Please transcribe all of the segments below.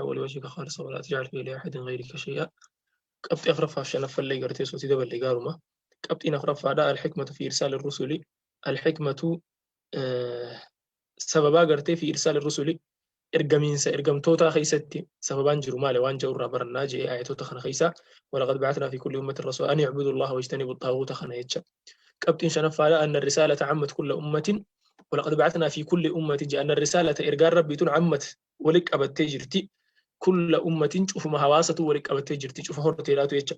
ولوجهك خالصا ولا تجعل فيه لأحد غيرك شيئا. Qabxii afuraffaa fi shanaffallee gartee soosii daballe gaaruma. Qabxiin afuraffaadha الحكمة في إرسال الرسل. الحكمة sababaa gartee في إرسال الرسل ergamiinsa ergamtootaa keessatti sababaan jiru maali waan jedhu irraa barannaa jee ayatoota kana keessa. ولقد بعثنا في كل أمة رسولا أن اعبدوا الله واجتنبوا الطاغوت kana jecha. Qabxiin shanaffaadha أن الرسالة عمت كل أمة. ولقد بعثنا في كل أمة jee أن الرسالة ergaan rabbiitun عمت walitti qabattee jirti. كل أمة cufuma hawaasatu walitti qabattee jirti, cufa horteedhaatu jecha.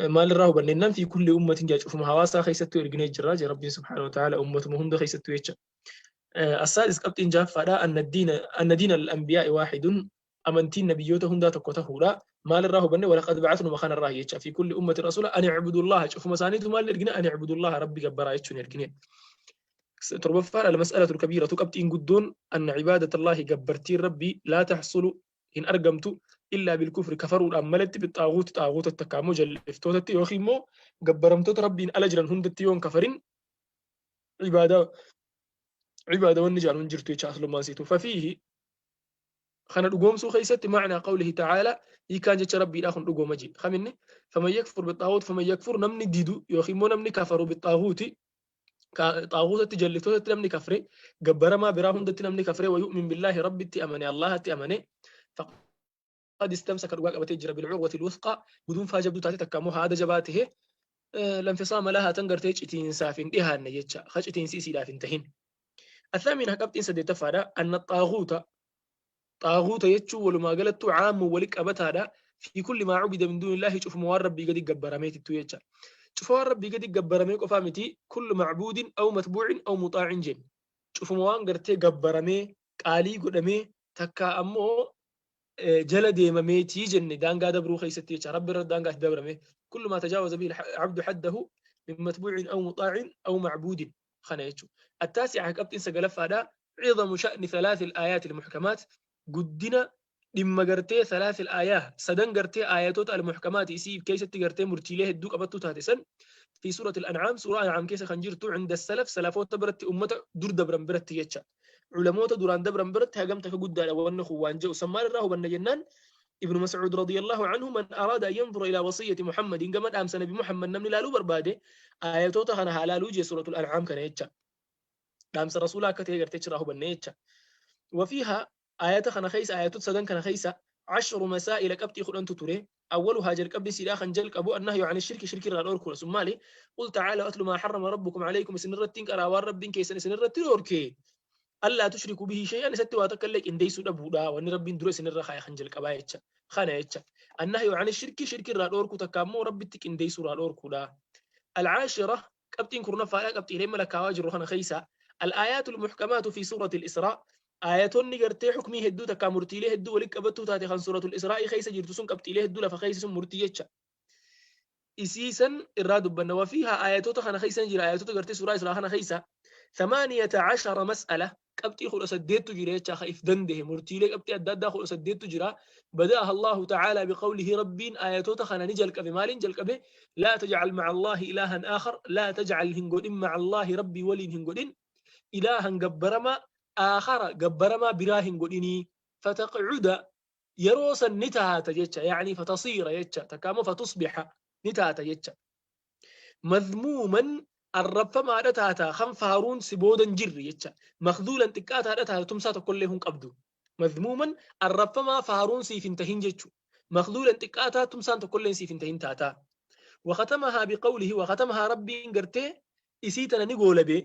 Maalirraa hubannennaan في كل أمة jaa cufuma hawaasaa keessattuu erginee jirra jee rabbiin سبحانه وتعالى ummatuma hunda keessattuu jecha. السادس qabxiin jahaffaadha أن دين الأنبياء واحد amantiin nabiyyoota hundaa tokko tahuudha. Maalirraa hubanne? ولقد بعثنا kanarraa jecha. في كل أمة رسولا أن اعبدوا الله cufuma isaaniitu maal ergine? أن اعبدوا الله rabbi gabbaraa jechuun ergine. Torbaffaan المسألة الكبيرة qabxiin guddoon أن عبادة الله gabbartiin rabbii لا تحصل hin argamtu إلا بالكفر kafaruudhaan malatti بالطاغوت xaaguutatti takka ammoo jalliftootatti yookiin immoo gabbaramtoota rabbiin ala jiran hundatti yoon kafarin ibaadaa cibaada wanni jedhan hin jirtu jecha aslummaan siitu. ففيه kana dhugoomsuu keessatti معنى قوله تعالى hiikaan jecha rabbiidhaa kun dhugooma je kaminni فمن يكفر بالطاغوت فمن يكفر namni didu yookiin immoo namni kafaru بالطاغوت xaaguutatti jalliftootatti namni kafre, gabbaramaa biraa hundatti namni kafre, ويؤمن بالله rabbitti amane, allahatti amane, فقد استمسك dhugaa qabatee jira بالعروة الوثقى gudunfaa jabduu taate takka immoo haada jabaa tahe لا انفصام لها tan gartee citiinsaaf hin dhihaanne jecha ka citiinsi isiidhaaf hin tahin. الثامنة qabxiin saddeettaffaadha أن الطاغوت xaaguuta jechuun walumaa galattuu عام wali qabataadha في كل ما عبد من دون الله cufuma waan rabbii gadi gabbarameetittu jecha. Cufa waan rabbii gadi gabbaramee qofaa miti, كل معبود أو متبوع أو مطاع jen cufuma waan gartee gabbaramee qaalii godhamee takka ammoo jala deemameetii jenne daangaa dabruu keessatti jecha rabbi irra daangaa itti dabrame. كل ما تجاوز به العبد حده من متبوع أو مطاع أو معبود kana jechuudha. التاسعة qabxiin sagalaffaadha عظم شأن ثلاث الآيات المحكمات guddina dhimma gartee ثلاث الآيات sadan gartee aayatoota المحكمات isii keessatti gartee murtiilee hedduu qabattu taate san في سورة الأنعام سورة أنعام keessa kan jirtu عند السلف salafoota biratti ummata dur dabran biratti jecha culamoota duraan dabran biratti hagam taka guddaadha wanni kun waan jedhu san maal irraa hubanna jennaan ابن مسعود رضي الله عنه من أراد أن ينظر إلى وصية محمد كما أمس نبي محمد namni laaluu barbaade aayatoota kana haa laaluu jee سورة الأنعام kana jecha dhaamsa rasuulaa akka ta'e gartee jiraa hubanne jecha. وفيها آيات kana keessa aayatota sadan kana keessa 10 مسائل qabxii 10tu ture. أولها jalqabni siidhaa kan jalqabu النهي عن الشرك shirki irraa dhorkuudha. Sun maali? قل تعالوا أتل ما حرم ربكم عليكم isin irratti qaraa waan rabbiin keessan isin irratti dhorke ألا تشركوا به شيئا isatti waa takka illee qindeessuu dhabuudha wanni rabbiin dura isin irra kaa'e kan jalqabaa jecha kana jecha. النهي عن الشرك shirki irraa dhorku takka ammoo rabbitti qindeessuu irraa dhorkuudha. العاشرة qabxiin kurnaffaadha qabxiilee malakaawaa jiru kana keessa الآيات المحكمات في سورة الإسراء aayatonni gartee xukmii hedduu takka murtiilee hedduu walitti qabattuu taate kan suuratul Israa'ii keessa jirtu sun qabxiilee hedduu lafa keessa sun murtii jecha. Isiisan irraa dubbanna. وفيها aayatota kana keessa jira aayatota gartee suuraa Israa kana keessa 18 مسألة qabxii 18tu jira jecha ka if dandahe murtiilee qabxii adda addaa 18tu jira. بدأها الله تعالى بقوله rabbiin aayatota kana ni jalqabe. Maaliin jalqabe? لا تجعل مع الله إلها آخر لا تجعل hin godhin مع الله rabbii waliin hin godhin إلها gabbaramaa آخر gabbaramaa biraa hin godhinii فتقعد yeroo san ni taata jecha يعني فتصير jecha takka فتصبح ni taata jecha مذموما arrabfamaadha taata kan faaruun si boodan jirri jecha مخذولا xiqqaataadha taata tumsaa tokkollee hin qabdu. مذموما arrabfamaa faaruun siif hin tahin jechu مخذولا xiqqaataa tumsaan tokkollee siif hin tahin taata. وختمها بقوله وختمها rabbiin gartee isii tana ni goolabe.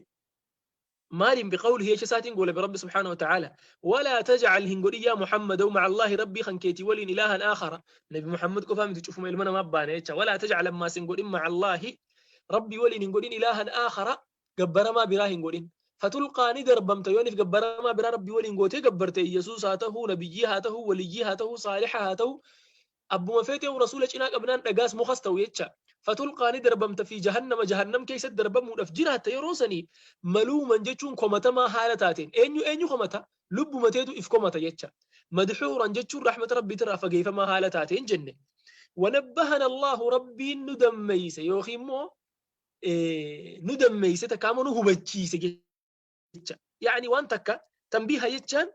Maaliin? بقوله jecha isaatiin goolabe rabbi سبحانه وتعالى ولا تجعل hin godhin يا محمد مع الله rabbii kan keetii waliin إلها آخر nabi Muhammad qofaa miti cufuma ilma namaa baane jecha ولا تجعل ammaas hin godhin مع الله rabbii waliin hin godhin إلها آخر gabbaramaa biraa hin godhin فتلقى ni darbamta yoonif gabbaramaa biraa rabbii waliin gootee gabbarte Yesuus haa ta'uu, nabiyyii haa ta'uu, waliyyii haa ta'uu, saalixa haa ta'uu, abbuma feetee rasuula cinaa qabnaan dhagaas mukas ta'u jecha فتلقى ni darbamta في جهنم jahannam keessatti darbamuudhaaf jiraatta yeroo sanii ملوما jechuun komatamaa haala taateen. Eenyu eenyu komata? Lubbumateetu if komata jecha. مدحورا jechuun rahmata rabbiitirraa fageeffamaa haala taateen jenne. ونبهنا الله rabbiin nu dammeeyse yookiin immoo nu dammeeyse takka nu hubachiise jecha. يعني waan takka تنبيه jechaan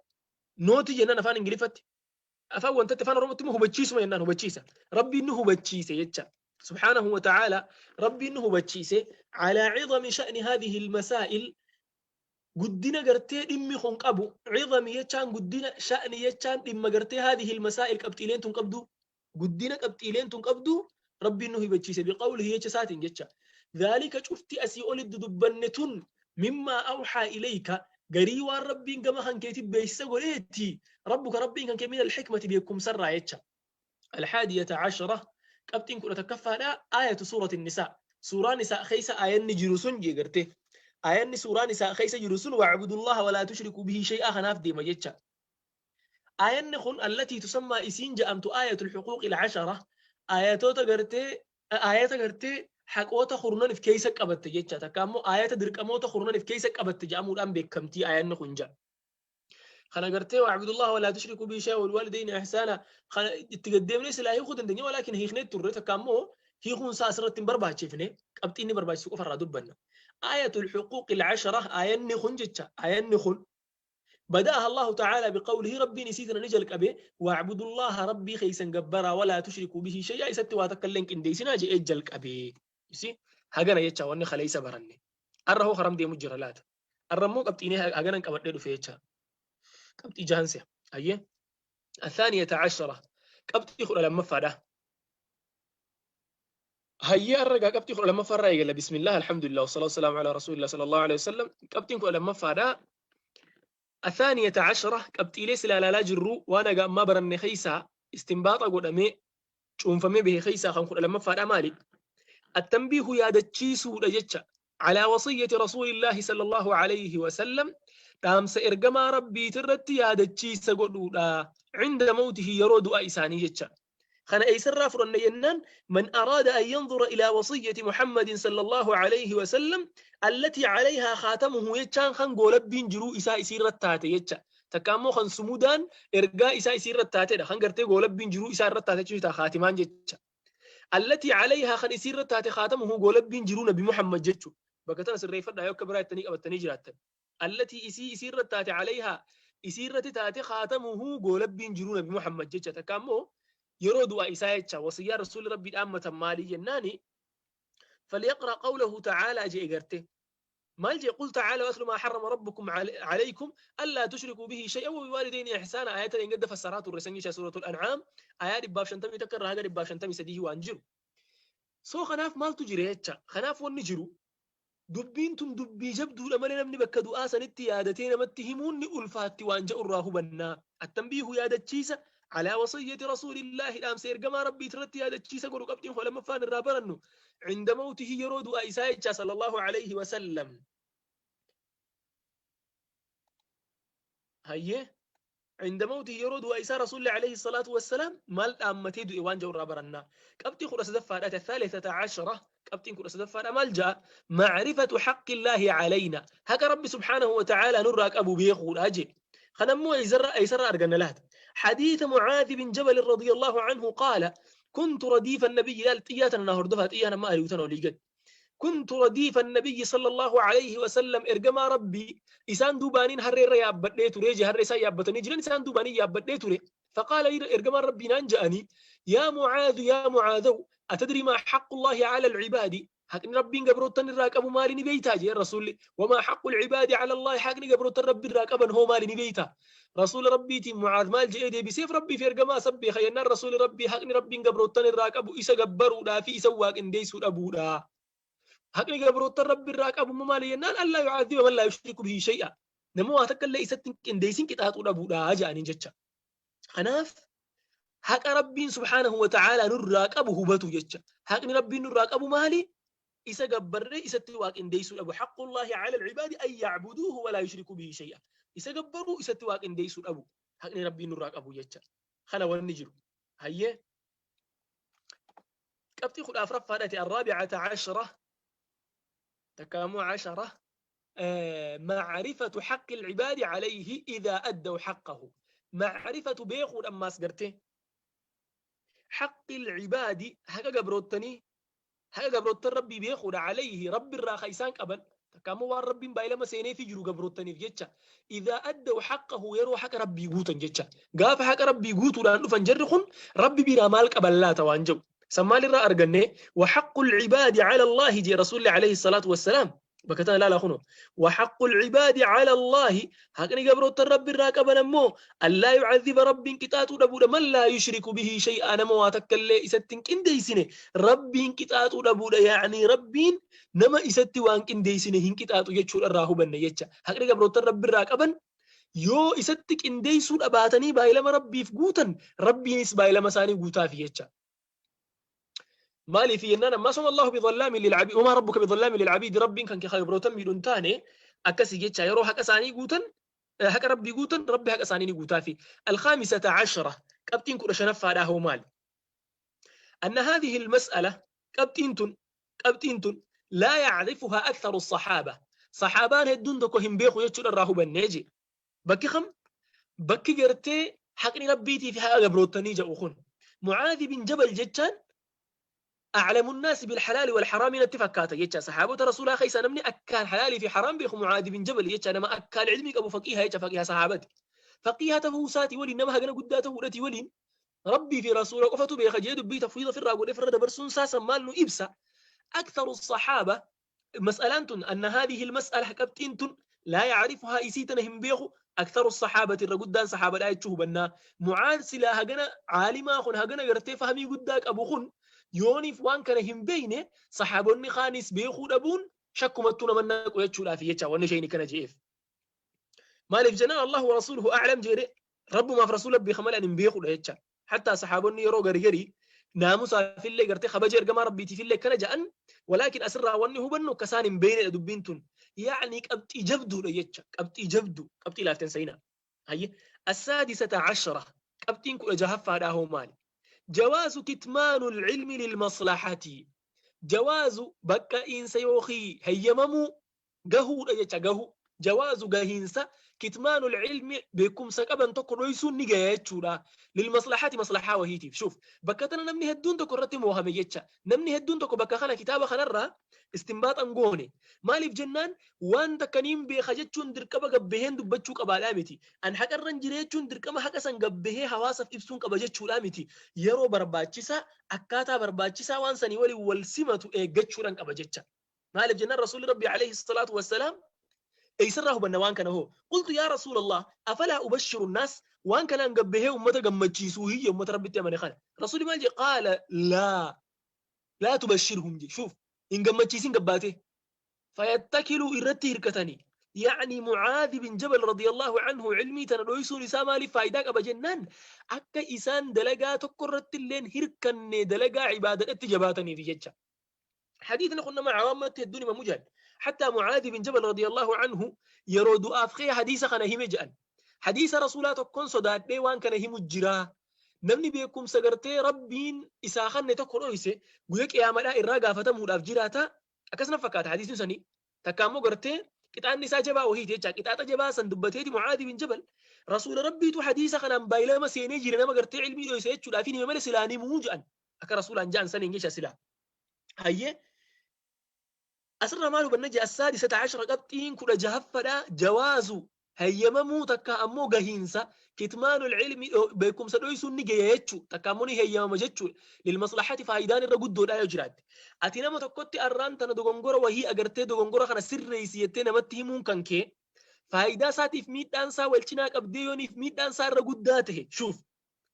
note jennaan afaan ingiliffatti. Afaan wantatti afaan Oromootti immoo hubachiisuma jennaan hubachiisa. Rabbiin nu hubachiise jecha. Subhaanahu wa ta'ala Rabbiin nu hubachiise calaa cidami sha'ni haadhihi almasaa'il guddina gartee dhimmi kun qabu cidami jechaan guddina sha'ni jechaan dhimma gartee haadhihi almasaa'il qabxiileen tun qabdu guddina qabxiileen tun qabdu Rabbiin nu hubachiise biqawlihi jecha isaatiin jecha. Dhaalika cufti asii olitti dudubbanne tun mimmaa awxaa ilayka garii waan Rabbiin gama kan keetti beeksisa godheetti rabbuka Rabbiin kan kee min alxikmati beekumsarraa jecha. Alhaadiyata cashara qabxiin 11ffaadha aayatu suurati nisaa. Suuraa nisaa keessa aayanni jiru sun jee garte. Aayanni suuraa nisaa keessa jiru sun wa'budullaha walaa tushrikuu bihi shay'aa kanaaf deema jecha. Aayanni kun allatii tusammaa isiin ja'amtu aayatul xuquuqi alcashara aayatoota gartee aayata gartee haqoota kurnanif keessa qabatte jecha takka ammoo aayata dirqamoota kurnanif keessa qabatte jedhamuudhaan beekamtii aayanni kun ja'a. Kana gartee wa'budullaha walaa tushrikuu bihi shay'a wal waalidayni ihsaana kana itti gaddeemnee silaa hiikuu dandeenya walaakin hiiknee turre takka ammoo hiikuun isaa asirratti hin barbaachifne qabxii inni barbaachisu qofa irraa dubbanna. Aayatul xuquuqi alcashara aayanni kun jecha aayanni kun بدأها الله تعالى بقوله ربي نسيتنا نجل قبي واعبدوا الله ربي خيسا جبرا ولا تشركوا به شيئا إستي واتكلن كنديسنا جي اجل قبي يسي هاغنا يچا وني خليس برني أره خرم دي مجرلات الرمو قبطيني هاغنا قبدي دفه يچا قبطي جانسي أيه الثانية عشرة قبطي خل لما فدا هيا الرجا قبطي خل لما فرا يقول بسم الله الحمد لله والصلاة والسلام على رسول الله صلى الله عليه وسلم قبطي خل لما فدا الثانية عشرة قبطي ليس لا لا جرو وانا ما برني خيسا استنباط قدامي شوفمي به خيسا خم لما فدا مالي التنبيه يا دتشيسو دجتشا على وصية رسول الله صلى الله عليه وسلم دامس إرجما ربي ترتي يا دتشيس قدودا عند موته يرود أيساني جتشا خنا أيسر رافر النينان من أراد أن ينظر إلى وصية محمد صلى الله عليه وسلم التي عليها خاتمه يتشان خن قولب جرو إسا إسير التاتي يتشا تكامو خن سمودان إرقا إسا إسير التاتي خن قرتي قولب جرو إسا التاتي يتشا خاتمان جتشا التي عليها خن إسير التاتي خاتمه قولب جرو نبي محمد جتشو بكتنا سريفة لا يوكبر التني أو التني جرات التي إسي إسير التاتي عليها إسير التاتي خاتمه قولب جرو نبي محمد جتشا تكامو يرود إسايتشا وصيا رسول ربي الأمة مالي جناني فليقرأ قوله تعالى جي إغرته مالجي قل تعالى واتل ما حرم ربكم عليكم ألا تشركوا به شيئا وبالوالدين إحسانا آيات إن قد فسرات الرسنجة سورة الأنعام آيات باب شنتمي تكرر هذا باب شنتمي سديه وأنجرو سو خناف مال تجري خناف ونجرو دبين تن دبي جبدو لما نمني بكدو آسنتي يادتين متهمون ألفاتي وأنجأ الراهبنا التنبيه يا تشيسة على وصية رسول الله الأمس إرجما ربي ترتي هذا الشيء سقول قبتين فلما فان الرابرنو عند موته يرود أيسايتشا صلى الله عليه وسلم هيا عند موته يرود أيسا رسول الله عليه الصلاة والسلام مال أمتيدو إيوان جو الرابرنا قبتين خلاص دفع الثالثة عشرة قبتين خلاص دفع مال جاء معرفة حق الله علينا هكا ربي سبحانه وتعالى نراك أبو بيخول أجي خنمو أيسر أرجنا لهت حديث معاذ بن جبل رضي الله عنه قال كنت رديف النبي لا تياتنا نهر دفعت إيانا ما أريوتنا وليقد كنت رديف النبي صلى الله عليه وسلم إرجما ربي إسان دوبانين هرر يابتني تري هرر سيابتني جلن إسان دوبانين يابتني تري فقال لي إرجما ربي نانجأني يا معاذ يا معاذ أتدري ما حق الله على العباد حق ربي قبروتن الراك أبو مالي نبيتا جي الرسول وما حق العباد على الله حق قبروتن ربي الراك أبن هو مالي نبيتا رسول ربي تي معاذ مال جي دي بسيف ربي في رقما سبي خينا الرسول ربي حق ربي قبروتن الراك أبو إسا قبرو لا في إسواك إنديسو أبو لا حق قبروتن ربي الراك أبو مالي ينال ألا يعذب من لا يشرك به شيئا نمو أتكلم إسا إنديسين كتاتو أبو لا جاني جتشا خناف حق ربي سبحانه وتعالى نراك أبو هبتو جتشا حق ربي نراك أبو مالي إسا جبرني إسا تواك إنديسو أبو حق الله على العباد أن يعبدوه ولا يشركوا به شيئا إسا جبروا إسا تواك إنديسو أبو حق ربي نراك أبو يجا خلا ونجرو هيا كابتي خل أفرف فادتي الرابعة عشرة تكامو عشرة معرفة حق العباد عليه إذا أدوا حقه معرفة بيخون أما سقرته حق العباد هكا جبروتني هكا جبروت ربي بيخون عليه ربي الراخيسان قبل Takka ammoo waan Rabbiin baay'ilama seeneefii jiru gabroottaniif jecha. Idhaa addaw haqqahu, yeroo haqa Rabbii guutan jecha. Gaafa haqa Rabbii guutuudhaan dhufan, jarri kun Rabbi biraa maal qaban laata waan jedhu. San maalirraa arganne? Wa haqqul cibaadi cala Allaahi, jee Rasuulli alayhi salaatu wassalaam. Bakka tana ilaalaa kunoo. Wa haqqul cibaadi cala Allaahi, haqni gabroottan Rabbi irraa qaban ammoo, allaa yucadhiba, Rabbiin qixaaxuu dhabuudha, man laa yushriku bihi shay'aa, nama waa takka illee isatti hin qindeessine Rabbiin qixaaxuu dhabuudha. Yaa'anii Rabbiin nama isatti waan qindeessine hin qixaaxu jechuudha irraa hubanne jecha. Haqni gabroottan Rabbi irraa qaban, yoo isatti qindeessuu dhabaatanii baay'ilama Rabbiif guutan, Rabbiinis baay'ilama isaanii guutaafi jecha. Maaliif jennaan, ammaa soma Allahu bidhallaamin lil abiid, wamaa rabbuka bidhallaamin lil abiid, Rabbiin kan kee gabroottan miidhu hin taane akkasii jecha. Yeroo haqa isaanii guutan, haqa Rabbii guutan, Rabbi haqa isaanii ni guutaafi. Alkhaamisata ashara, qabxiin 15ffaadhaa hoo maali? Anna haadhihi almas'ala, qabxiin tun laa yacrifuhaa aktharu saxaaba, saxaabaan hedduun tokko hin beeku jechuudha irraa hubannee je. Bakki kam? Bakki gartee haqni Rabbiitii fi haqa gabroottanii jedhu kun. Mucaadhi bin Jabal jechaan أعلم الناس بالحلال والحرام natti fakkaata jecha. Saxaabota Rasuulaa keessaa namni akkaan halaalii fi haraam beeku Mucaadhi bin Jabal jecha. Nama akkaan ilmii qabu, faqiiha jecha, faqiiha saxaabati. Faqiiha ta'uu isaatii waliin, nama hagana guddaa ta'uudhatii waliin, Rabbii fi Rasuula qofatu beeka jee dubbii tafwiida ofirraa godhee ofirra dabarsuun isaa san maal nu ibsa? أكثر الصحابة مسألان تن أن هذه المسألة، qabxiin tun، لا يعرفها، isii tana hin beeku، أكثر الصحابة، irra guddaan saxaabaadhaa jechuu hubannaa. Mucaad silaa hagana caalimaa kun, hagana gartee fahmii guddaa qabu kun yooniif waan kana hin beeyne, saxaabonni kaanis beekuu dhabuun shakkumattuu nama naqu jechuudhaaf jecha wanni isheen kana je'eef. Maaliif jennaan, الله ورسوله أعلم jedhe, Rabbumaaf Rasuula beeka malee ani hin beekudha jecha. Hattaa saxaabonni yeroo gari gari naamusaafillee gartee kabaja ergamaa Rabbiitiifillee akkana jedhan. Walaakin asirraa wanni hubannu akka isaan hin beeknedha dubbiin tun. Yaa'ni qabxii jabduudha jecha, qabxii jabdu, qabxii laaften sayina. Hayye, السادسة عشرة، qabxiin 16ffaadhaa hoo maali? جواز كتمان العلم للمصلحة، جواز bakka insa yookii heyyamamuu gahuudha jecha, gahu، جواز gahiinsa، كتمان العلم، beekumsa qaban tokko dhoysuun ni gaya jechuudha، للمصلحة، maslahaa wahiitiif. شوف, bakka tana namni hedduun tokko irratti moohame jecha. Namni hedduun tokko bakka kana kitaaba kanarraa istinbaaxan goone. Maaliif jennaan, waan takka niin beeka jechuun dirqama gabbaheen dubbachuu qabaadhaa miti. An haqarran jira jechuun dirqama haqa san gabbahee hawaasaaf ibsuun qaba jechuudhaa miti. Yeroo barbaachisaa, akkaataa barbaachisaa waan sanii waliin wal simatu eeggachuudhaan qaba jecha. Maaliif jennaan, Rasuulli Rabbi عليه الصلاة والسلام, eessarraa hubanna waan kana hoo? قلت يا رسول الله أفلا أبشر الناس, waan kanaan gabbahee ummata gammachiisuu hiyya, ummata Rabbitti amane kana? Rasuulli maal jedhe? قال لا، لا تبشرهم je. شوف, hin gammachiisin gabbaate, فيتكلوا, irratti hirkatanii. يعني Mucaadhi bin Jabal رضي الله عنه ilmii tana dhoysuun isaa maaliif faayidaa qaba jennaan, akka isaan dalagaa tokko irratti illeen hirkanne, dalagaa cibaadadhatti jabaataniif jecha. Hadiithni kun nama cawaamatti hedduun himamu jedhan. حتى Mucaadhi bin Jabal رضي الله عنه yeroo du'aaf kee hadiisa kana hime jedhan. Hadiisa Rasuulaa tokkoon sodaadhee waan kana himu jiraa. Namni beekumsa gartee Rabbiin isaa kanne tokko dhoyse guyya qiyaamadhaa irraa gaafatamuudhaaf jiraata. Akkasuma fakkaata hadiisni sanii. Takka ammoo gartee qixaanni isaa jabaa wahiiti jecha. Qixaaxa jabaa san dubbateeti Mucaadhi bin Jabal Rasuula Rabbiitu hadiisa kanaan baay'ilama seenee jira, nama gartee ilmii dhoyse jechuudhaaf hin hime malee silaa ni muu jedhan. Akka Rasuulaan jedhan saniin jecha silaa. Hayyee, asirraa maal hubanna jee? السادسة عشرة, qabxiin 16ffaadha, جواز, heeyyamamuu, takka ammoo gahiinsa, كتمان العلم, beekumsa dhoysuun ni gaya jechuu, takka ammoo ni heeyyamama jechuudha, للمصلحة, faayidaan irra guddoodha yoo jiraatte. Ati nama tokkotti arraan tana dogongora wahii agartee, dogongora kana sirreessi jettee namatti himuun kan kee faayidaa isaatiif miidhaan isaa wal cinaa qabdee, yooniif miidhaan isaa irra guddaa tahe. شوف,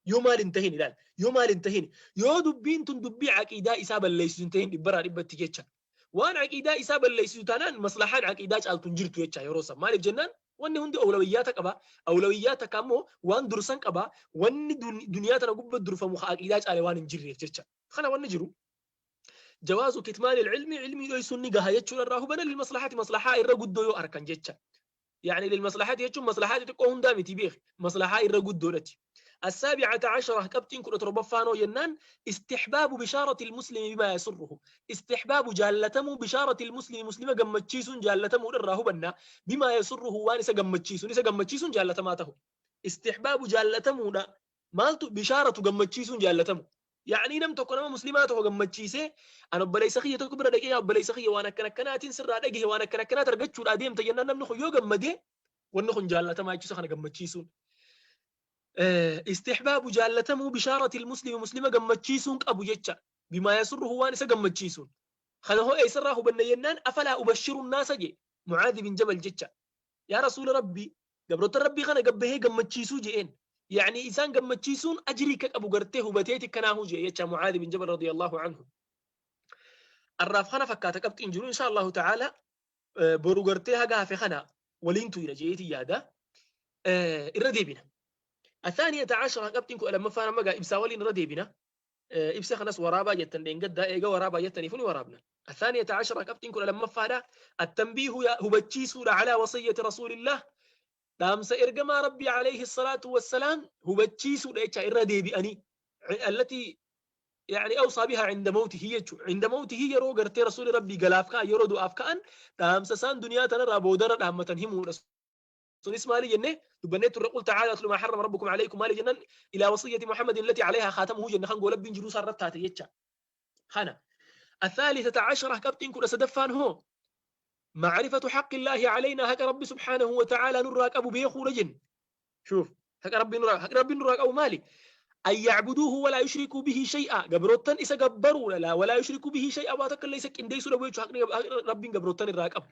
yoo maal hin tahin, ilaal, yoo maal hin tahin, yoo dubbiin tun dubbii aqiidaa isaa balleessisu hin tahin, dhibbarraa dhibbatti jecha. Waan aqiidaa isaa balleessisu taanaan, maslahaan aqiidaa caaltu hin jirtu jecha yeroo san. Maaliif jennaan, wanni hundi awlawiyyaata qaba. Awlawiyyaata takka ammoo waan dursan qaba. Wanni duniyaa tana gubba durfamu ka aqiidaa caale waan hin jirreef jecha. Kana wanni jiru. جواز كتمان العلم, ilmii dhoysuun ni gaha jechuudha irraa hubanna, للمصلحة, maslahaa irra guddoo yoo arkan jecha. يعني للمصلحة jechuun maslahaa xixiqqoo hundaa miti, beek, maslahaa irra guddoodhati. السابعة عشرة, qabxiin 17ffaanoo jennaan, استحباب بشارة المسلم بما يسره، استحباب, jaallatamuu، بشارة المسلم, muslima gammachiisuun jaallatamuu irraa hubanna، بما يسره, waan isa gammachiisuun, isa gammachiisuun jaallatamaa tahu. استحباب, jaallatamuudha. Maaltu? بشارة, gammachiisuun jaallatamu. Yaanii nam tokko nama muslimaa tokko gammachiisee an obboleessa kiyya tokko bira dhaqee, yaa obboleessa kiyya, waan akkana akkanaatiin sirraa dhagahe, waan akkana akkanaati argachuudhaa deemta jennaan, namni kun yoo gammadee, wanni kun jaallatamaa jechuusa kana gammachiisuun. Istihbaabu jaallatamuu bishaarati muslimi, muslima gammachiisuun qabu jecha, bimaa yasurruhu, waan isa gammachiisuun. Kana hoo eessarraa hubanna jennaan, afalaa ubashiru naasa je Mucaadhi bin Jabal jecha. Yaa Rasuula Rabbii, gabroota Rabbii kana gabbahee gammachiisuu je'een. Yaani isaan gammachiisuun ajrii ka qabu gartee hubateeti kanaahu jee jecha Mucaadhi bin Jabal radiyallahu anhu. Arraaf kana fakkaata qabxiin jiru. Insha Allahu ta'ala boru gartee haga hafe kana waliin tuyna je'eeti yaada. Irra deebina. الثانية عشرة qabxiin 12ffaan amma gaa ibsaa waliin irra deebina. Ibsa kanas waraabaa jettan dheengaddaa, eega waraabaa jettaniif ni waraabna. الثانية عشرة qabxiin 12ffaadha. التنبيه hubachiisuudha على وصية رسول الله, dhaamsa ergamaa Rabbii عليه الصلاة والسلام hubachiisuudha jecha irra deebi'anii, التي يعني أوصى بها عند موته jechu, عند موته, yeroo gartee rasuuli Rabbii galaaf ka'an, yeroo du'aaf ka'an, dhaamsa isaan duniyaa tanarraa boodarra dhaammatan himuudha. Sunis maali jenne dubbannee turre? قل تعالوا أتل ما حرم ربكم عليكم maali jennan, إلى وصية محمد التي عليها خاتمه jenne, kan goolabbiin jiruu isaa irratti taate jecha kana. الثالثة عشرة qabxiin 13ffaan hoo معرفة حق الله علينا, حق ربي سبحانه وتعالى nurraa qabu beekuu jenne. شوف، حق ربي nurraa, حق ربي nurraa qabu maali? أن يعبدوه ولا يشركوا به شيئا, gabroottan isa gabbaruu لا ولا يشركوا به شيئا, waa takka illee isa qindeessuu dhabu jechuu haqni Rabbiin gabroottan irraa qabu.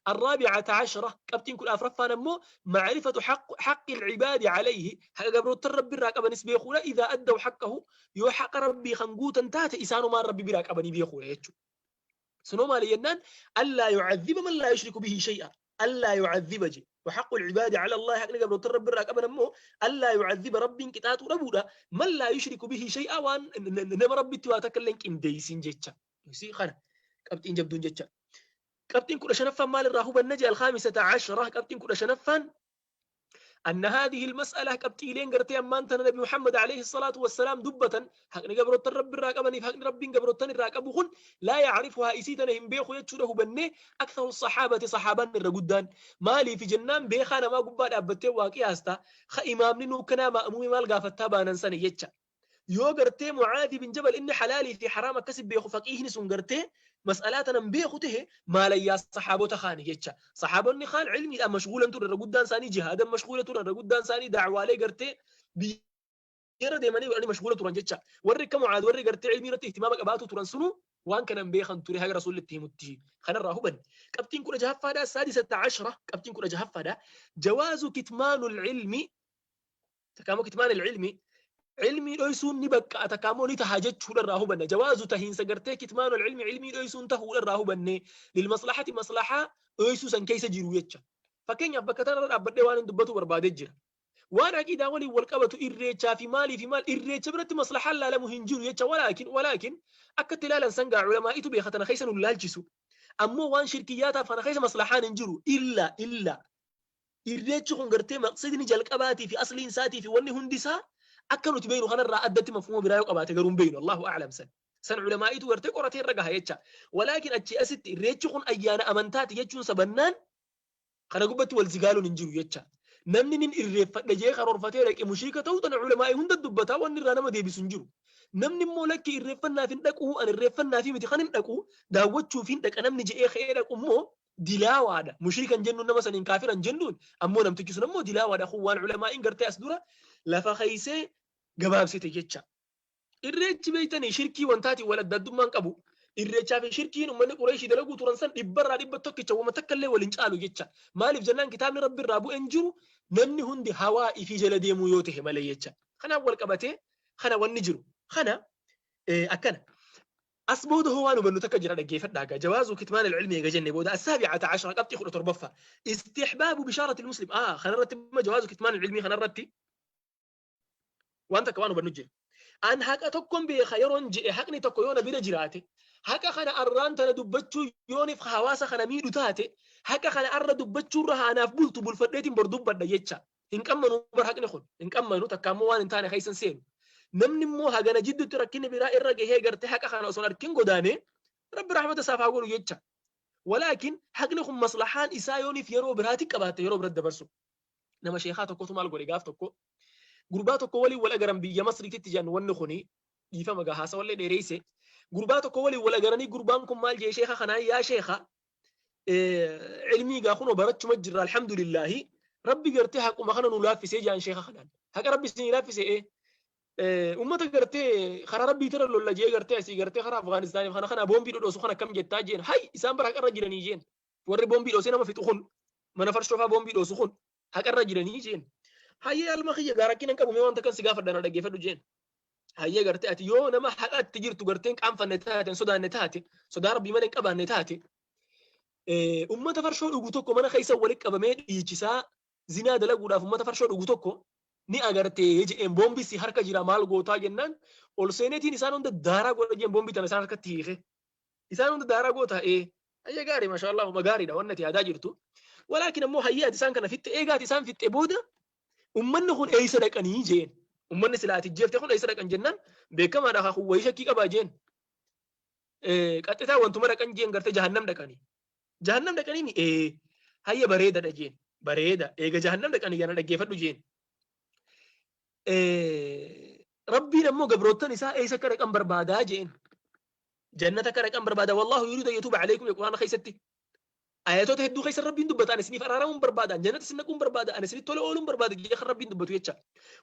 الرابعة عشرة qabxiin 14ffaan ammoo معرفة حق العباد عليه, حق gabroottan Rabbi irraa qabanis beekuudha, إذا أدوا حقه, yoo haqa Rabbii kan guutan taate isaanumaan Rabbi biraa qabanii beekuudha jechuudha. Sunoo maali jennaan, ألا يعذب من لا يشرك به شيئا, ألا يعذب je. وحق العباد على الله, haqni gabroottan Rabbi irraa qaban ammoo ألا يعذب, Rabbiin qixaaxuu dhabuudha, من لا يشرك به شيئا, waan nama Rabbitti waa takka illee hin qindeessin jecha. Si kana qabxiin jabduun jecha. Qabxiin 15ffaan maal irraa hubanna je? الخامسة عشرة qabxiin 15ffaan أن هذه المسألة, qabxiileen gartee ammaan tana Nabi Muhammad عليه الصلاة والسلام dubbatan, haqni gabroottan Rabbi irraa qabaniif haqni Rabbiin gabroottan irraa qabu kun, لا يعرفها, isii tana hin beeku jechuudha hubannee, أكثر الصحابة, saxaabaan irra guddaan. Maaliif jennaan, beekaa namaa gubbaa dhaabbattee waa qiyaasta ka imaamni nuu kanaa ma'muumi maal gaafattaa baanan sana jecha. Yoo gartee Mucaadhi bin Jabal inni halaalii fi haraam akkasi beeku, faqiihni sun gartee mas'alaa tanan beeku tahe, maalayyaa saxaabota kaani jecha. Saxaabonni kaan cilmiidhaan mashguulan ture, irra guddaan isaanii jihaadan mashguula turan, irra guddaan isaanii dacwaalee gartee biyyarra deemanii godhanii mashguula turan jecha. Warri akka Mucaad, warri gartee cilmii irratti ihtimaama qabaatu turan sunu waan kanan beekan ture haga Rasuulli itti himutti. Kanarraa hubanne. Qabxiin 16ffaadha, السادسة عشرة qabxiin 16ffaadha, جواز كتمان العلم, takaamoo كتمان العلم, cilmii dhoysuun ni bakka takaamoo ni taha jechuudha irraa hubanna. جواز tahiinsa gartee كتمان العلم, cilmii dhoysuun tahuudha irraa hubanne, للمصلحة, maslahaa dhoysuu san keessa jiru jecha. Fakkeenyaaf, bakka tanarra dhaabbadhee waan hin dubbatu barbaadee jira. Waan aqiidaa waliin wal qabatu, irreechaa fi maalii fi maal, irreecha biratti maslahaan laalamu hin jiru jecha. Walaakin akka itti ilaalan sangaa culamaa'itu beeka, tana keessa nu laalchisu. Ammoo waan shirkiyyaataaf kana keessa maslahaan hin jiru, illa irreechi kun gartee maqsidni jalqabaatii fi asliin isaatii fi wanni hundi isaa akka nuti beeknu kanarraa addatti mafhuma biraa yoo qabaate garuu hin beeknu, Allahu a'lam. San culamaa'itu gartee qoratee irra gaha jecha. Walaakin achi asitti irreechi kun ayyaana amantaati jechuun sabannaan kana gubbatti wal zigaaluun hin jiru jecha. Namni nin irreeffadha jee karoorfatee dhaqe mushrika ta'uu tana culamaa'ii hunda dubbataa, wanni irraa nama deebisu hin jiru. Namni immoo lakki, irreeffannaaf hin dhaqu, an irreeffannaaf miti kan hin dhaqu, daawwachuuf hin dhaqa namni je'ee ka'ee dhaqu immoo dilaawaadha. Mushrikan jennuun, nama saniin kaafiran jennuun, ammoo namtichi sun ammoo dilaawaadha. Kun waan culamaa'iin gartee as dura lafa keeysee gabaabsite jecha. Irreechi beeytanii shirkii wantaatiin wal adda addummaan qabu. Irreechaa fi shirkiin uummanni Qureeshii dalaguu turan san dhibbarraa dhibba tokkicha, wama takka illee waliin caalu jecha. Maaliif jennaan, kitaabni Rabbi irraa bu'een jiru, namni hundi hawaa ifii jala deemuu yoo ta'e malee jecha. Kanaaf wal qabatee kana wanni jiru. Kana akkana. As booda hoo waan hubannu takka jira, dhaggeeffadhaa gaa. جواز كتمان العلم eega jenne booda, السابعة عشرة qabxii 17ffaa, استحباب بشارة المسلم. Kanarratti جواز كتمان العلم kanarratti waan takka waan hubannu jira. An haqa tokkon beeka yeroon je'e, haqni tokko yoo na bira jiraate, haqa kana arraan tana dubbachuu yooniif hawaasa kana miidhu taate, haqa kana arra dubbachuurra haanaaf bultu bulfadheetiin bor dubbadha jecha. Hin qammanu bar, haqni kun hin qammanu takka ammoo waan hin taane keessan seenu. Namni immoo hagana jidduutti rakkinni biraa irra gahee gartee haqa kana osoo hin arkin godaane, Rabbi rahmata isaaf haa godhu jecha. Walaakin haqni kun maslahaan isaa yooniif yeroo biraati qabaatte, yeroo biratti dabarsu. Nama sheekaa tokkotu maal godhe? Gaaf tokko gurbaa tokko waliin wal agaran biyya Masriititti jedhan wanni kuni. Dhiifama gaa haasawallee dheereyse. Gurbaa tokko waliin wal agaranii gurbaan kun maal jee sheekha kanaan yaa sheekha ilmii gaa kunoo barachuma jirra alhamdulillaahi rabbi gartee haquma kana nu laaffisee jaan sheekha kanaan. Haqa rabbi isinii laaffise ee ummata gartee karaa rabbii tira lolla jee gartee asii gartee karaa Afgaanistaaniif kana kana boombii dhodhoosu kana akkam jettaa jeen hay isaan bara haqarra jiranii jeen warri boombii dhoosee nama fixu kun mana farshoo faa boombii dhoosu kun haqarra jiranii jeen. Hayyee alma kiyya gaa rakkina hin qabu mee wanta kan si gaafadha na dhaggeeffadhu jeen. Hayyee gartee ati yoo nama haqatti jirtu gartee hin qaanfanne taate hin sodaanne taate sodaa rabbii malee hin qabaanne taate ummata farshoo dhugu tokko mana keessa walitti qabamee dhiichisaa zinaa dalaguudhaaf ummata farshoo dhugu tokko ni agartee jedheen boombii si harka jira maal gootaa jennaan ol seeneetiin isaan hunda daaraa godha jeen boombii tana isaan harkatti hiike. Isaan hunda daaraa gootaa ee hayyee gaarii maashaallah homa gaariidha wanni ati yaadaa jirtu. Walaakin ammoo hayyee ati isaan kana fixxe eegaa ati isaan fixxe booda ummanni kun eessa dhaqanii jeen. Ummanni silaa ati jeefte kun eessa dhaqan jennaan beekamaadha haa kun wayii shakkii qabaa jeen. Qaxxitaa wantuma dhaqan jeen gartee jahannam dhaqanii. Jahannam dhaqanii mi ee hayya bareedadha jeen. Bareeda eega jahannam dhaqanii yana dhaggeeffadhu jeen. Rabbiin ammoo gabroottan isaa eessa akka dhaqan barbaadaa jeen. Jannata akka dhaqan barbaada. Wallaahu yuriidu an yatuuba alaykum jedha Qur'aana keessatti. Ayatoota hedduu keessa Rabbiin dubbata. Ani isiniif araaramuun barbaada. Jannata isin naquun barbaada. Ani isinitti tola ooluun barbaada jedhee kan Rabbiin dubbatu jecha.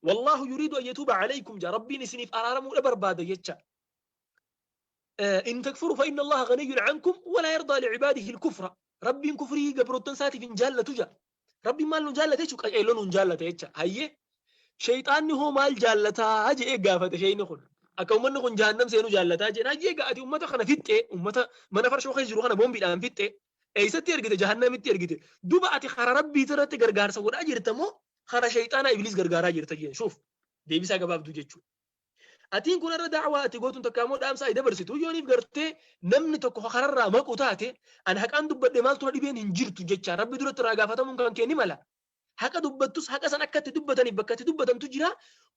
Wallaahu yuriidu an yatuuba alaykum jedha. Rabbiin isiniif araaramuudha barbaada jecha. In takfuru fa inna Allaha ghaniyyun ankum wala yardaa li'ibaadihi al-kufra. Rabbiin kufrii gabroottan isaatiif hin jaallatu jedha. Rabbiin maal nu jaallata jechuudha? Qaceelloo nuun jaallata jecha. Hayyee sheeyxaanni hoo maal jaallataa jedhee gaafate sheeyni kun. Akka uummanni kun jahannam seenu jaallataa jedheen. Hayyee gaa ati uummata kana fixxee uummata mana farshoo keessa jiru kana boombiidhaan fixxee eessatti ergite jahannamitti ergite. Duba ati karaa rabbii irratti gargaarsa godhaa jirta moo karaa sheeyxaanaa ibliis gargaaraa jirta jeen. Shuuf deebisaa gabaabduu jechuudha. Atiin kun irra da'waa ati gootuun takka immoo dhaamsa ati dabarsitu yooniif gartee namni tokko kararraa maqu taate an haqaan dubbadhe maaltu na dhibeen hin jirtu jecha rabbi duratti irraa gaafatamuun kan kee ni mala. Haqa dubbattus haqa san akka itti dubbataniif bakka itti dubbatantu jira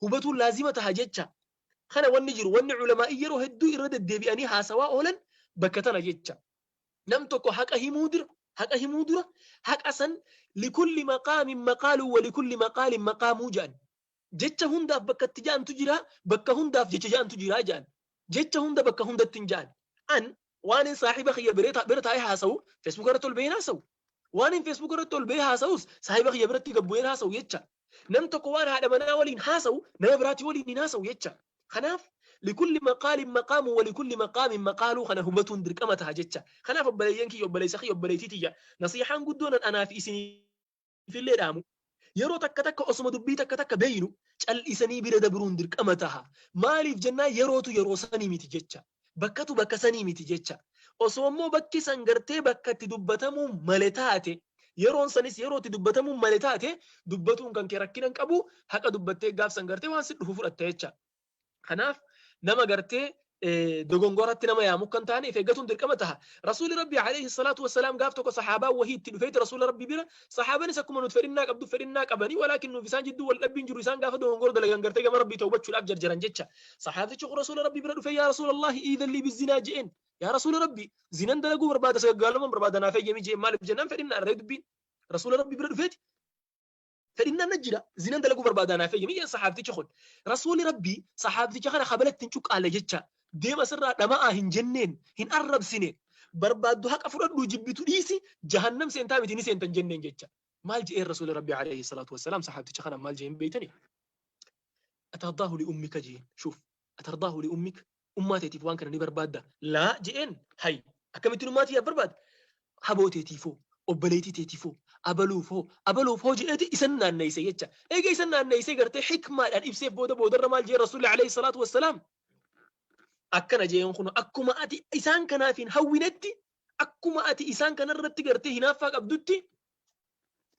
hubatuun laazima taha jecha. Kana wanni jiru wanni ulamaa'ii yeroo hedduu irra deddeebi'anii haasawaa oolan bakka tana jecha. Nam tokko haqa himuu dura haqa himuu dura haqa san likulli maqaamin maqaaluu wa likulli maqaalin maqaamuu jedhan. Jecha hundaaf bakka itti ja'antu jira, bakka hundaaf jecha ja'antu jira ja'an. Jecha hunda bakka hundatti hin ja'an. An waanin saahiba kiyya bira taa'ee haasawu Facebook irratti ol baheen haasawu. Waanin Facebook irratti ol bahee haasawus saahiba kiyya biratti gad bu'een haasawu jecha. Nam tokko waan haadha manaa waliin haasawu nama biraatii waliin hin haasawu jecha. Kanaaf likulli maqaalin maqaamu wa likulli maqaamin maqaaluu kana hubatuun dirqama taha jecha. Kanaaf obboleeyyan kiyya obboleessa kiyya obboleettii tiyya nasiihaan guddoon an anaa fi isinii ifillee dhaamu. Yeroo takka takka osuma dubbii takka takka beeynu cal'isanii bira dabruun dirqama taha. Maaliif jennaan yerootu yeroo sanii miti jecha. Bakkatu bakka sanii miti jecha. Osoo immoo bakki san gartee bakka itti dubbatamuu male taate yeroon sanis yeroo itti dubbatamuu male taate dubbatuun kan kee rakkina hin qabu haqa dubbattee gaaf san gartee waan si dhufu fudhatta jecha. Kanaaf nama gartee dogongoratti nama yaamu kan taane if eeggatuun dirqama taha. Rasuulli Rabbii alayhi salaatu wassalaam gaaf tokko sahaabaa wahii itti dhufeeti Rasuula Rabbii bira sahaabanis akkuma nuti fedhinnaa qabdu fedhinnaa qabanii walaakin nuuf isaan jidduu wal dhabbiin jiru isaan gaafa dogongora dalagan gartee gama Rabbii tawbachuudhaaf jarjaran jecha. Sahaabtichi kun Rasuula Rabbii bira dhufee yaa Rasuulallahi iidhan lii bizinaa je'een. Yaa Rasuula Rabbii zinan dalaguu barbaada sagaggaalummaan barbaada naaf eeyyami je'een maaliif jennaan fedhinnaa irree dubbiin. Rasuula Rabbii bira dhufeeti Fedhinnaan na jira, zinan dalaguu barbaadaa naaf eeyyami jedhan sahaabtichi kun. Rasuulli Rabbii sahaabticha kana kabalatti hin cuqqaalle jecha deem asirraa dhama'aa hin jenneen, hin arrabsine. Barbaaddu haqa fudhadhuu jibbitu dhiisi jahannam seentaa miti ni seenta hin jenneen jecha. Maal je'een Rasuulli Rabbii alayhi salaatu wassalaam sahaabticha kana maal je'een beeytani? Atardaahu li ummika je'een. Shuuf atardaahu li ummik ummaa teetiif waan kana ni barbaadda? Laa je'een. Hay akkamittiin ummaa tiyyaaf barbaada? Haboo teetiifoo, obboleettii teetiifoo, abaluufoo, abaluufoo je'eeti isan naanneyse jecha. Eega isan naanneysee gartee hikmaadhaan ibseef booda boodarra maal je'e Rasuulli alayhi salaatu wassalaam? Akkana je'een kun akkuma ati isaan kanaaf hin hawwinetti, akkuma ati isaan kanarratti gartee hinaaffaa qabdutti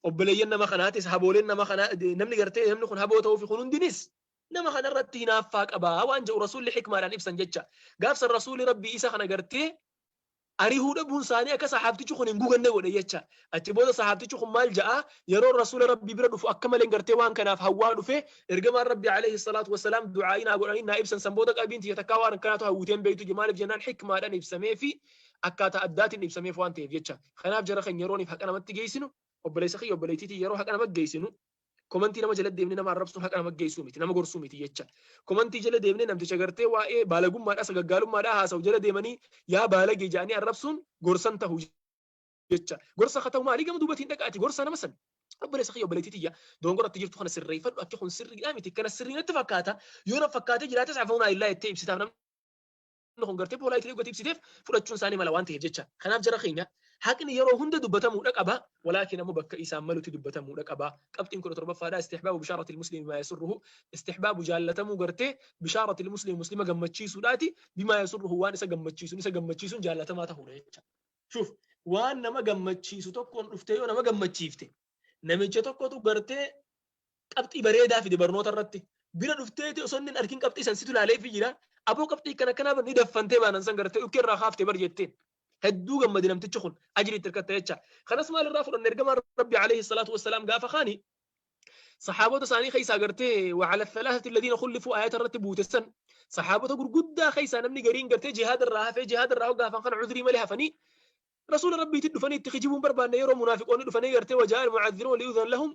obboleeyyan nama kanaatis habooleen nama kanaa namni gartee namni kun haboo ta'uufi kun hundinis nama kanarratti hinaaffaa qabaa waan jedhu Rasuulli hikmaadhaan ibsan jecha. Gaafsan Rasuulli Rabbii isa kana gartee arihuu dhabuun isaanii akka sahaabtichi kun hin guganne godhe jecha. Achi booda sahaabtichi kun maal ja'a yeroo Rasuula Rabbii bira dhufu akka malee gartee waan kanaaf hawwaa dhufe ergamaan Rabbii alayhi salaatu wassalaam du'aa'ii naa godhanii naa ibsan san booda qalbiin tiyya takkaa waan akkanaatu hawwiteen beektu je maaliif jennaan hikmaadhaan ibsamee fi akkaataa addaatiin ibsameef waan ta'eef jecha. Kanaaf jara keenya yerooniif haqa namatti geessinu obboleessa kiyya obboleettii tiyya yeroo haqa namatti geessinu Komantii nama jala deemnee nama arrabsuun haqa nama geessuu miti, nama gorsuu miti jecha. Komantii jala deemnee namticha gartee waa'ee baalagummaadhaa sagaggaalummaadhaa haasa'u jala deemanii yaa baalagee jedhanii arrabsuun gorsan tahu jecha. Gorsa haa ta'u maalii gama duubatiin dhaqaati gorsa nama san. Obboleessa kiyya, obboleettii tiyya, doongoratti jirtu kana sirreeffadhu, akki kun sirriidhaa miti, kana sirrii natti fakkaata, yoo na fakkaatee jiraates afaunaa illaa jettee ibsitaaf, namni kun gartee politely gatii ibsiteef fudhachuun isaanii mala waan ta'eef jecha. Kanaaf jara keenya, haqni yeroo hunda dubbatamuudha qaba, walaakin ammoo bakka isaan malutti dubbatamuudha qaba. Qabxiin 17ffaadha istihbaabu bishaaratil muslimi bimaa yasurruhu, istihbaabu jaallatamuu gartee bishaaratil muslimi, muslima gammachiisuudhaati, bimaa yasurruhu, waan isa gammachiisuun, isa gammachiisuun jaallatamaa ta'uudha jecha. Shuuf, waan nama gammachiisu tokkoon dhuftee yoo nama gammachiifte, namicha tokkotu gartee qabxii bareedaa fide barnoota irratti, bira dhufteeti osoo inni hin argin qabxii san situ ilaaleefi jira, aboo qabxii akkana akkanaa ni daffantee baanan san gartee dhukkee irraa kaaftee bar jetteen. Hedduu gammade namtichi kun, ajrii itti hirkatta jecha. Kanas maal irraa fudhanne? Ergamaan Rabbi alayhi salaatu wassalaam gaafa kaani saxaabota isaanii keessaa gartee وعلى الثلاثة الذين خلفوا ayata irratti buute san, saxaabota gurguddaa keessaa namni gariin gartee jihaada irraa hafee, jihaada irraa gaafan kana cudrii malee hafanii rasuula rabbiitti dhufanii itti kijibuun barbaanne, yeroo munaafiqoonni dhufanii gartee وجاء المعذرون ليؤذن لهم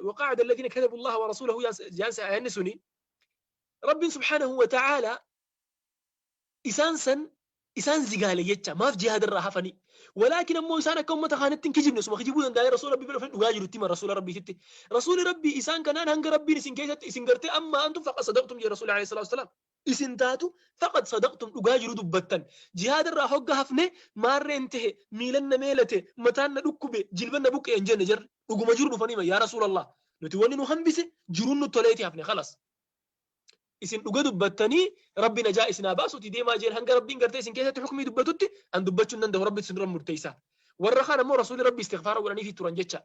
وقعد الذين كذبوا الله ورسوله جانس ayanni suni, Rabbiin سبحانه وتعالى isaan san isaan zigaale jecha, maaf jihaada irraa hafanii. Walaakin ammoo isaan akka ummata kaanitti hin kijibne, suma kijibuu danda'anii rasuula rabbii bira dhufanii dhugaa jiru itti himan rasuula rabbiititti. Rasuuli rabbii isaan kanaan hanga rabbiin isin keessatti isin gartee أما أنتم فقد صدقتم jedhe rasuuli عليه الصلاة والسلام. Isin taatu فقد صدقتم, dhugaa jiru dubbattan. Jihaada irraa hogga hafne maarreen tahe, miilan na meelate, mataan na dhukkube, jilban na buqqe hin jenne. Jarri dhuguma jiru dhufanii hima, yaa rasuulallah, nuti wanni nu hambise jiruun nu toleeti hafne, خلاص. Isin dhuga dubbattanii rabbi najaa isinaa baasuti deemaa jeen, hanga rabbiin gartee isin keessatti hukmii dubbatutti an dubbachuu hin danda'u, rabbi isin dura murteessa. Warra kaan ammoo rasuulli rabbi istighfaara godhaniifi turan jecha.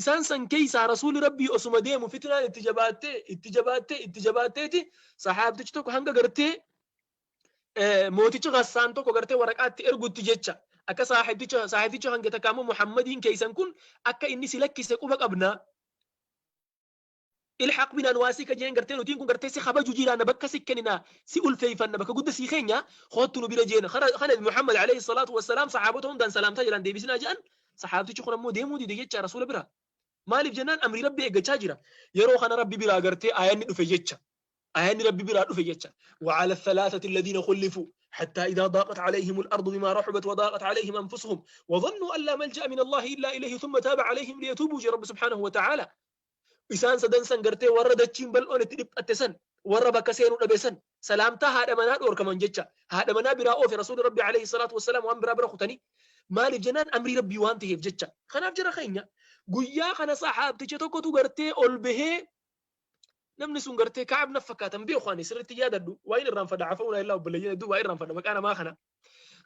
Isaan san keessaa rasuulli rabbii osuma deemu fitnaan itti jabaattee, itti jabaattee, itti jabaatteeti, sahaabtichi tokko hanga gartee mootichi Ghassaan tokko gartee waraqaatti ergutti jecha, akka saahibticha hanga takka ammoo Muhammadiin keessan kun akka inni si lakkise quba qabna, الحق بنا نواسيك jeen, gartee nutiin kun gartee si kabaju jiraanna, bakka si kennina, si ulfeeyfanna, bakka gudda si keenya, koottu nu bira jeen. Kana Muhammad عليه الصلاة والسلام saxaabota hundaan salaamtaa jiran deebisinaa jedhan. Saxaabtichi kun ammoo deemuu dide jecha rasuula bira. Maaliif jennaan amrii rabbi eeggachaa jira. Yeroo kana rabbi biraa gartee aayanni dhufe jecha, aayanni rabbi biraa dhufe jecha, وعلى الثلاثة الذين خلفوا حتى إذا ضاقت عليهم الأرض بما رحبت وضاقت عليهم أنفسهم وظنوا أن لا ملجأ من الله إلا إليه ثم تاب عليهم ليتوبوا جي رب سبحانه وتعالى. Isaan sadan san gartee warra dachiin bal'oon itti dhiphatte san, warra bakka seenuu dhabe san, salaamtaa haadha manaa dhoorkaman jecha, haadha manaa biraa oofe rasuulli rabbi عليه الصلاة والسلام, waan biraa bira kutanii. Maaliif jennaan amrii rabbii waan ta'eef jecha. Kanaaf jara keenya, guyyaa kana saxaabticha tokkotu gartee ol bahee, namni sun gartee Ka'ab na fakkaatan beeku, ani sirriitti yaadadhu, waa inni irraanfadha, عفونا illaa obboleeyyan hedduu waa irraanfadha maqaa namaa kana.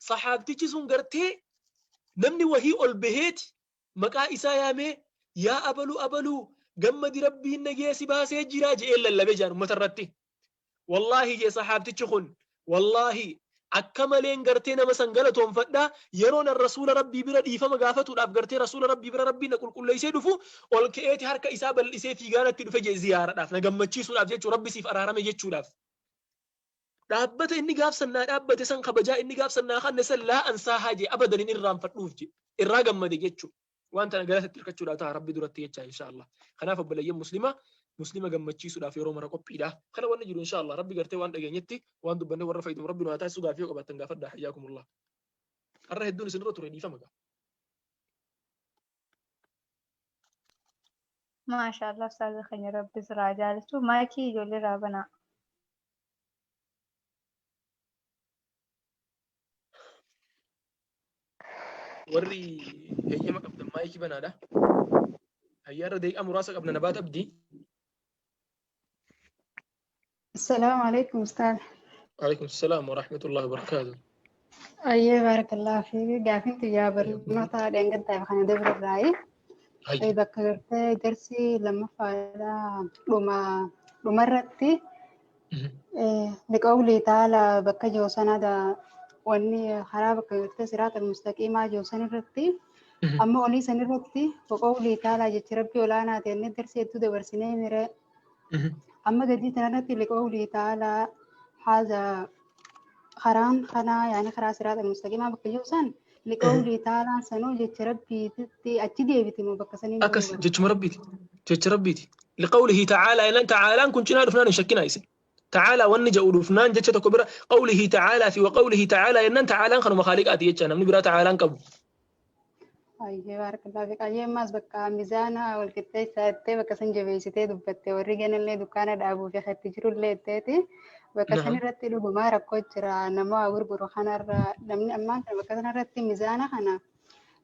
Saxaabtichi sun gartee namni wahii ol baheeti maqaa isaa yaamee, yaa abaluu abaluu, gammadi, rabbiin nagee si baasee jira je'ee lallabee jaan ummata irratti. Wallaahi jee saxaabtichi kun, wallaahi akka maleen gartee nama san galatoonfadha, yeroo nan rasuula rabbii bira dhiifama gaafatuudhaaf gartee rasuula rabbii bira rabbiin na qulqulleessee dhufu, ol ka'eeti harka isaa bal'isee fiigaanatti dhufe jee, ziyaaradhaaf na gammachiisuudhaaf jechuu, rabbi siif araarame jechuudhaaf. Dhaabbata inni gaaf sannaa dhaabbate san, kabajaa inni gaaf sannaa kanne san لا أنساها jee, abadan hin irraanfadhuuf jee irraa gammade jechuu. Waan tana galata hirkachuudhaa ta'a rabbi duratti jecha insha Allah. Kanaaf obboleeyyan muslimaa, muslima gammachiisuudhaaf yeroo mara qophiidha. Kana wanni jiru insha Allah rabbi gartee waan dhageenyetti waan dubbanne warra fayyadamu rabbi nu haa taasisu. Gaafii yoo qabaattan gaafadhaa. حياكم الله. Har'a hedduun isinirra ture, dhiifama gaa. Maasha Allah, ustaaza keenya, rabbi sirraa jaalatu. Maayikii ijoollee irraa banaa. Warri heeyyama qabdan maayikii banaadha. Hayyaarra daqiiqaa muraasa qabna, nabaat abdii. السلام عليكم أستاذ. عليكم السلام ورحمة الله وبركاته. Ayyee، بارك الله فيك. Gaafiin xiyyaa barnoota dheengaddaa kana dabra irraayi. Hayya. Bakka gartee darsii lammaffaadha dhuma dhumarratti لقوله تعالى bakka jiru sanada wanni karaa bakka gartee صراط المستقيم jiru san irratti, amma olii san irratti وقوله تعالى jechi rabbii olaanaa ta'e inni darsii hedduu dabarsinee mire, amma gadii tanarratti لقوله تعالى haza karaan kanaa yaani karaa صراط المستقيم bakka jiru san Liqawlii taalaan sanuu jecha rabbiititti achi deebiti moo bakka saniin Akkas ta'uu jechuma rabbiiti. Jecha rabbiiti. Liqawlihi ta'aalaa ilan ta'aalaan kun cinaa dhufnaan hin shakkinaa isin. Ta'aalaa wanni jedhu dhufnaan jecha tokko bira qawlihi ta'aalaa fi waqawlihi ta'aalaa jennaan ta'aalaan kanuma khaaliqaati jecha namni biraa ta'aalaan qabu. Ayyee baarakallahu fiik. Ayyee ammaas bakka mizaana wal qixxeessaa jettee bakka san jabeessitee dubbatte warri ganallee dukkaana dhaabuu fi itti jirullee jetteeti. Bakka san Naam. irratti dhugumaa rakkoo jira nama waa gurguru kanarra namni ammaan kana bakka sana irratti mizaana kana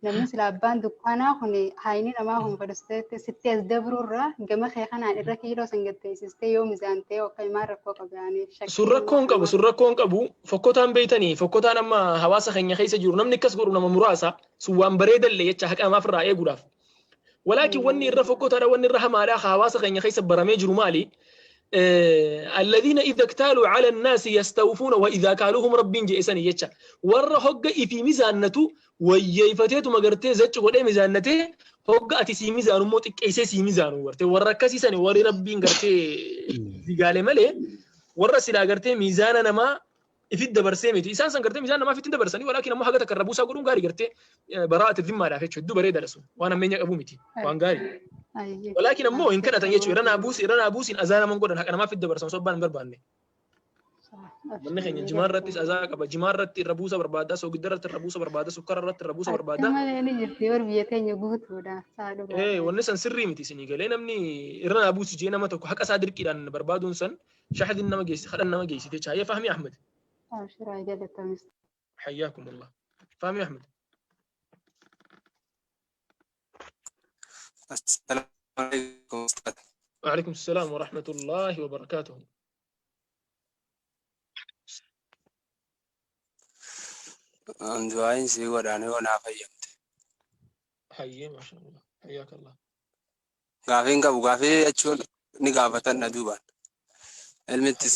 namni sila abbaan dukkaanaa kun haayini namaa kun fadhisteetti sitti as dabruurra gama kee kanaan irra kiiloo san gatteessistee yoo mizaantee akka himaan rakkoo qabaanii Sun shakkii rakkoo hin qabu, sun rakkoo hin qabu. Fokkotaan beeytanii, fokkotaan amma hawaasa keenya keessa jiru namni akkas godhu nama muraasa. Sun waan bareedallee jecha haqa namaaf irraa eeguudhaaf. Walaakin wanni irra fokkotaadha, wanni irra hamaadha hawaasa keenya keessa baramee jiru maali? Alladhiina idha iktaaluu ala annaasi yastawfuuna wa idhaa kaaluuhum rabbiin jedhe sani jecha. Warra hogga ifii mizaannatu wayyeeffateetuma gartee zacci godhee mizaannatee hogga ati sii mizaanu immoo xiqqeessee sii mizaanu gartee warra akkasii sani warri rabbiin gartee zigaale malee warra silaa gartee miizaana namaa ifit dabarsee miti. Isaan san gartee miizaana namaa ifitti hin dabarsanii walaakin ammoo haga takka irra buusaa godhuun gaarii gartee baraa'ati dhimmaadhaaf jechuudha. Hedduu bareedaadha sun. Waan hammeenya qabu miti. Waan gaarii. Walaakin ammoo hin kadhatan jechuudha. Irra naa buusi irra naa buusiin azaa naman godhan haqa namaa ifitti dabarsan osoo abbaan hin barbaanne. Manni keenya jimaa irrattis azaa qaba. Jimaa irratti irra buusa barbaada. Soogidda irratti irra buusa barbaada. Sukkara irratti irra buusa Akka barbaada. malee ni jirti warri biyya teenya guutuudha. Saa dhugaa. Ee wanni san sirrii miti isinii galee namni irra naa buusi jee nama tokko haqa isaa dirqiidhaan barbaaduun san shahadin nama geessi kadhan nama geessite jecha. Hayyee Fahmii Ahmed. Abshiraa galatamis. حياكم الله فهمي أحمد. السلام عليكم أستاذ. وعليكم السلام ورحمة الله وبركاته. Du'aayin sii godhaan yoo naa fayyamte. حيي ما شاء الله حياك الله. Gaafiin qabu gaafii jechuun ni gaafatan na duubaan. Ilmi itti